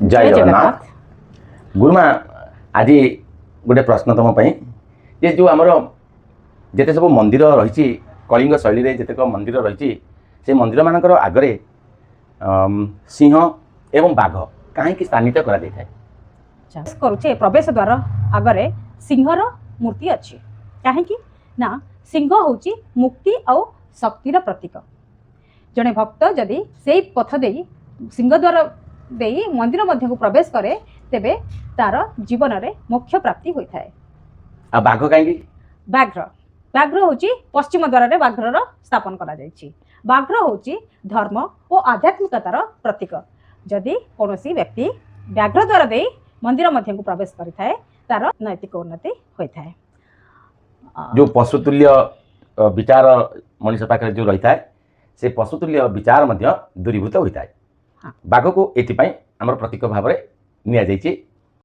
ଜୟ ଜଗନ୍ନାଥ। ଗୁରୁମା, ଆଜି ଗୋଟେ ପ୍ରଶ୍ନ ତୁମ ପାଇଁ ଯେ ଯେଉଁ ଆମର ଯେତେ ସବୁ ମନ୍ଦିର ରହିଛି, କଳିଙ୍ଗ ଶୈଳୀରେ ଯେତେକ ମନ୍ଦିର ରହିଛି, ସେ ମନ୍ଦିରମାନଙ୍କର ଆଗରେ ସିଂହ ଏବଂ ବାଘ କାହିଁକି ସ୍ଥାନିତ କରାଯାଇଥାଏ? କରୁଛେ, ପ୍ରବେଶ ଦ୍ୱାର ଆଗରେ ସିଂହର ମୂର୍ତ୍ତି ଅଛି କାହିଁକି ନା ସିଂହ ହେଉଛି ମୁକ୍ତି ଆଉ ଶକ୍ତିର ପ୍ରତୀକ। ଜଣେ ଭକ୍ତ ଯଦି ସେଇ ପଥ ଦେଇ, ସିଂହଦ୍ୱାର ଦେଇ ମନ୍ଦିର ମଧ୍ୟକୁ ପ୍ରବେଶ କରେ, ତେବେ ତାର ଜୀବନରେ ମୋକ୍ଷ ପ୍ରାପ୍ତି ହୋଇଥାଏ। ଆଉ ବାଘ କାହିଁକି? ବ୍ୟାଘ୍ର ହେଉଛି ପଶ୍ଚିମ ଦ୍ୱାରରେ ବ୍ୟାଘ୍ରର ସ୍ଥାପନ କରାଯାଇଛି। ବ୍ୟାଘ୍ର ହେଉଛି ଧର୍ମ ଓ ଆଧ୍ୟାତ୍ମିକତାର ପ୍ରତୀକ। ଯଦି କୌଣସି ବ୍ୟକ୍ତି ବ୍ୟାଘ୍ର ଦ୍ୱାର ଦେଇ ମନ୍ଦିର ମଧ୍ୟକୁ ପ୍ରବେଶ କରିଥାଏ, ତାର ନୈତିକ ଉନ୍ନତି ହୋଇଥାଏ। ଯେଉଁ ପଶୁତୁଲ୍ୟ ବିଚାର ମଣିଷ ପାଖରେ ଯେଉଁ ରହିଥାଏ, ସେ ପଶୁତୁଲ୍ୟ ବିଚାର ମଧ୍ୟ ଦୂରୀଭୂତ ହୋଇଥାଏ। ବାଘକୁ ଏଥିପାଇଁ ଆମର ପ୍ରତୀକ ଭାବରେ ନିଆଯାଇଛି।